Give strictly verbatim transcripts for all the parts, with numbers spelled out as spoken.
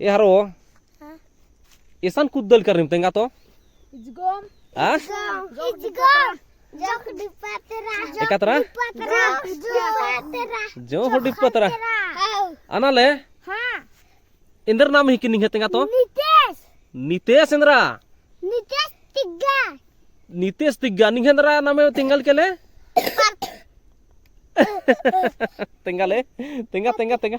ए हरो। हाँ। एसन कुद्दल कर निम तेंगा तो? इजगोम। हाँ? इजगोम। इजगोम। जोख डिप्पा तरा। एका तरा? जोख डिप्पा तरा। जोख डिप्पा तरा। हाँ। अना ले? हाँ। एन्दर नाम हिके निंग्है तेंगा तो? नितेश। नितेश एन्दरा? नितेश तिग्गा। नितेश तिग्गा, निंग्है एन्दरा नामे तेंगा ले के ले? तेंगा ले, तेंगा, तेंगा, तेंगा।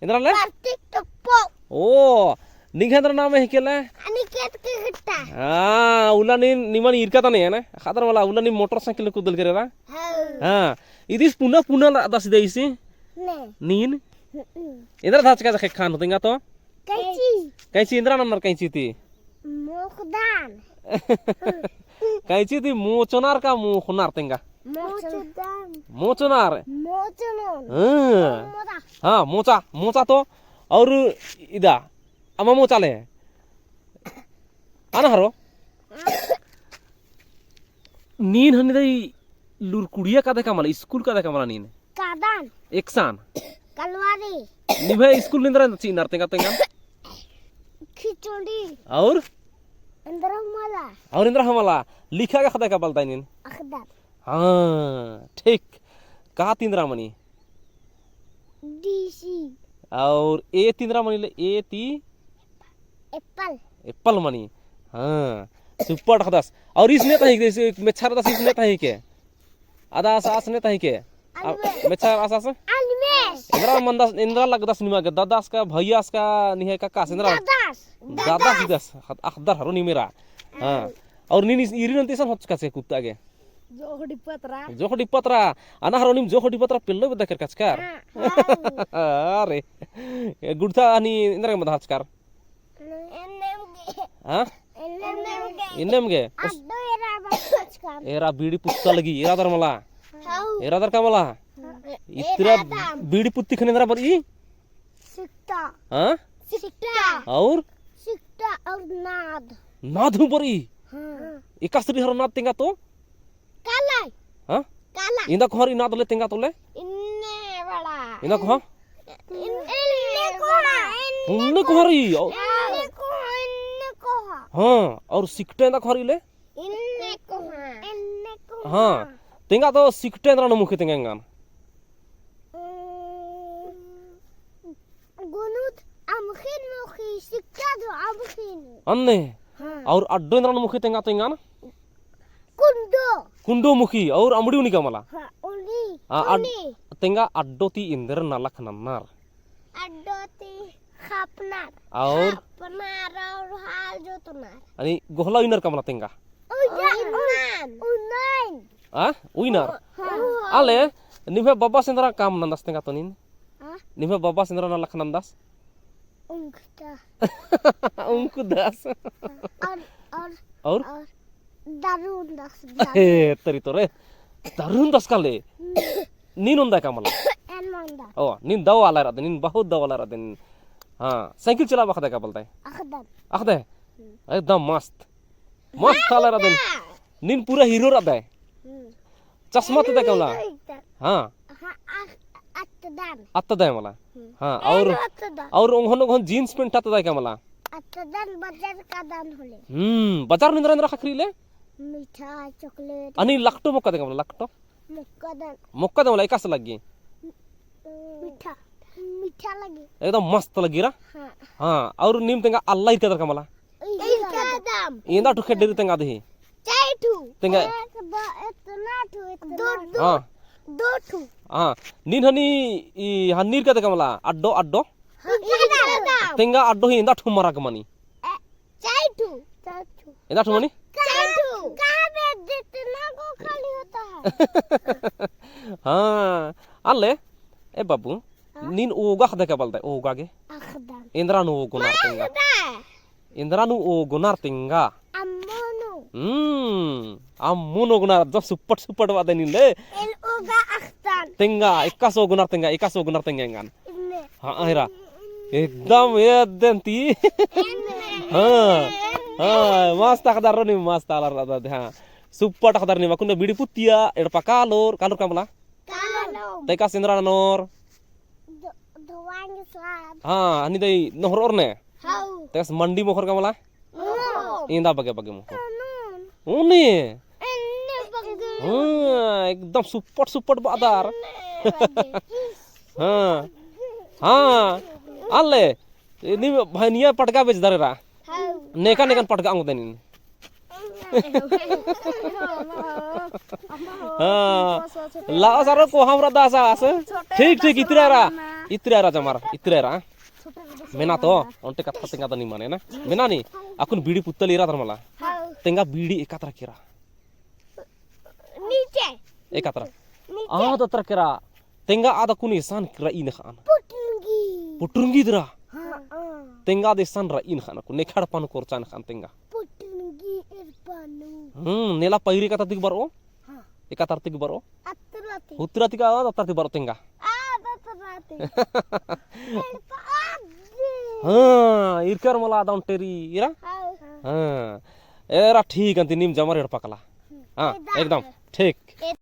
एन्दरा ले? प्रतीक टोप्पो। ओ, निंग्है एन्दरा नामे हिके ले? अनिकेत के गुट्टा। हाँ, उल्ला नीन, निमन ईरका तने है ना? ख़द्दर मला, उल्ला नीन मोटरसाइकिल कुद्दल केरा। हाँ। हाँ, इदिस पुना, पुना ला दस दे इसी? ने। नीन? हम्म। एन्दरा धाचका जखे खान तेंगा तो? कैंची। कैंची एन्दरा नन्नर कैंची ती? मोख़दन। कैंची ती मोचनर का मोख़नर तेंगा? मोचदन। मोचनर। मोचनर। हाँ। मोचा। हाँ, मोचा, मोचा तो। और इदा, अमा मोचा ले। अना हरो? नीन हनी दई लूरकुड़िया कादय का मला, स्कूल कादय का मला नीन? कादन। एकसन। कलवारी। निम्है स्कूल एन्दरा चिअनर तेंगा तेंगा? खिचड़ी। और? एन्दरा हूँ मला। और एन्दरा हूँ मला। लिखा गा अख़दय का बलदय नीन? अख़दन। हाँ, ठीक। का ती एन्दरा मनी? डीसी। और ए ती एन्दरा मनी ले, ए ती? एप्पल। एप्पल मनी। हाँ, सुपर अख़दस। और ईस ने तही के, मेच्छा रअदस ईस ने तही के? अदा आस, आस ने तही के? आ, अन्वेष। मेच्छा आस, आस? अन्वेष। एन्दरा मनदस, एन्दरा लगदस निमा गे, ददस का, भैयास का, निम्है कक्कास, एन्दरा? ददस। ददस हिकदस, अख़दर हरो नीम एरा। हाँ। और नीन ईरिन अन्ती एसन होचकस कुत्ता गे? जोख डिप्पा तरा। जोख डिप्पा तरा। अना हरो नीम जोख डिप्पा तरा पेल्लो बेद्दा केरकचकर। हाँ। अरे। ए गुड़ता हनी एन्दरा गे मदा हचकर? एन्नेम गे। हाँ? एन्नेम गे। एन्नेम गे? अड्डो एरा बरचकर। एरा बीड़ी पुत्ता लगी, एरा दर मला। हाँ। एरा दर का मला? हाँ। इतरा एरा दम। बीड़ी पुत्ती ख़ने एन्दरा बरई? सिकटा। हाँ? सिकटा। और? सिकटा और नाद। नाद हूँ बरई? हाँ। एकासे रई हरो नाद तेंगा तो? काला। हाँ? काला। एन्दा कोहाँ रई नाद ले तेंगा तो ले? इन्ने बड़ा। एन्दा कोहाँ? इन-, इन्ने कोहाँ, इन्ने इन्ने कोहाँ रई? इन्ने कोहाँ, इन्ने कोहाँ। हाँ, और सिकटा एन्दा कोहाँ रई ले? इन्ने कोहाँ। इन्ने कोहाँ। हाँ, तेंगा तो सिकटा एन्दरा नू मुखी तेंगा एंगन? उम्म, गुनुत अमख़िन मुखी, सिकटा दो अमख़िन। अन्ने? हाँ। और अड्डो एन्दरा नू मुखी तेंगा तो एंगन? कुंडो। कुंडो मुखी और अमड़ी उनी का मला? हाँ, उनी। हाँ, अड-, उनी। तेंगा अड्डो ती एन्देर नलख नन्नर? अड्डो ती खपनर। और? खपनर और हाल जोतनर। अनि गोहला उइनर का मला तेंगा? उइनर। उइनर। आ? उइनर? हाँ। आले, निम्है बब्बास एन्दरा काम नन्दस तेंगा तो नीन? हाँ? निम्है बब्बास एन्दरा नलख नन्दस? उंखता। उंखदस। और, और, और? और दारू उन्दस, दारू। हे, तरी तो रे। दारू उन्दस का ले? नीन उन्दा का मला? एन उन्दा। ओ, नीन दव आलर रअदय, नीन बहुत दव आलर रअदय, नीन। हाँ, साइकिल चलाबआ अख़दय का बलदय? अख़दन। अख़दय? हम्म। एकदम मस्त। मस्त आलर रअदय। नीन पूरा हीरो रअदय। हम्म। चश्मा तदय का मला? हीरो एकदम। हाँ। हाँ, अ-, अत्तदन। अत्तदय मला। हम्म। हाँ, एन और, अत्तदन। और ओंघोन, ओंघोन जींस पेंट अत्तदय का मला? अत्तदन बजार कादन होले। हम्म, बजार नू एन्दरा एन्दरा ख़क्खरई ले? मीठा, चॉकलेट। अनि लकटो मोक्कादय का मला, लकटो? मोक्कादन। मोक्कादय मला, एकासे लग्गी? मीठा, मीठा लग्गी। एकदम मस्त लग्गी रा? हाँ। हाँ, और नीम तेंगा अल्ला ईरकादर का मला? ईरकादम। एन्दा ठु खेड्डे रई तेंगा देही? चार ठु। तेंगा? एक, दो, इतना ठु, इतना दो, ठु। दो, हाँ। दो ठु। हाँ, नीन हनी ई हन्नी ईरकादय का मला, अड्डो, अड्डो? ईरकादम। तेंगा अड्डो ही एन्दा ठु मरा गे मनी? ए, चार ठु। चार ठु। एन्दा ठु मनी? चार ठु। कहाँ पे जितना को खाली होता है? हाँ, आले, ए बाबू, हाँ? नीन ओगा अख़दय का बलदय, ओगा गे? अख़दन। एन्दरा नू ओगोनर तेंगा? एन्दरा नू ओगोनर तेंगा? अम्मो नू। हम्म, अम्मो नू ओगोनर, जो सुप्पट सुप्पट बअदय नीन ले। एन ओगा अख़दन। तेंगा, एकासे ओगोनर तेंगा, एकासे ओगोनर तेंगा एंगन। इन्ने। हाँ, हेरा। एकदम एद्दन ती। इन्ने। हाँ, हाँ, मस्त अख़दर रो नीम, मस्त आलर रअदय, हाँ। सुप्पट अख़दर नीम, अक्कुन बीड़ी पुत्तिया, एड़पा कालोर, कालोर का मला? कालोर। तै एकासे एन्दरा ननोर? धो-, धोवा। पानी स्वाद। हाँ, हनी दई नोहर और ने। हाउ। तेस मंडी मोखर का मला? ओहो। इंदा बगे बगे मोखर। ओनो। ओने। एन्ने बगे। हाँ, एकदम सुपट सुपट बादर। एन्ने बगे। हाँ। हाँ। आले। इन्नी भैनिया पटका बेचदर एरा। हाउ। नेका नेकन पटका अंगो देनिन। हाँ। ला सारो को हमरा दासा आस। ठीक ठीक इतरा रा। इतरा रा जमार इतरा रा। मेना तो ओन्टे कत्था तेंगा तो नी माने ना। मेना नी। अक्कुन बीड़ी पुत्तल इरा तर मला। हाउ। तेंगा बीड़ी एका तरा केरा। नीचे। एका तरा। नीचे। आद तरा केरा। तेंगा आद अक्कुन एसन रई नखान। पुटरुंगी। पुटरुंगी दरा। हाँ, हाँ। तेंगा आद एसन रई नखान अक्कुन। नेखड़ पन कोरचा नखान तेंगा। पुटरुंगी एरपानु। हम्म, नेला पैरी एका तरा तिक बरओ? हाँ। एका तरा तिक बरओ? अतरा तिक। उतरा तिक आद अतरा तिक बरओ तेंगा। आद अतरा तिक। एरपा आद। हाँ, इरकर मला आद ओन्टे रई, इरा? हाँ। हाँ। एरा ठीक अन्ती नीम जमार एड़पा कला। हाँ, एकदम। एकदम। ठीक।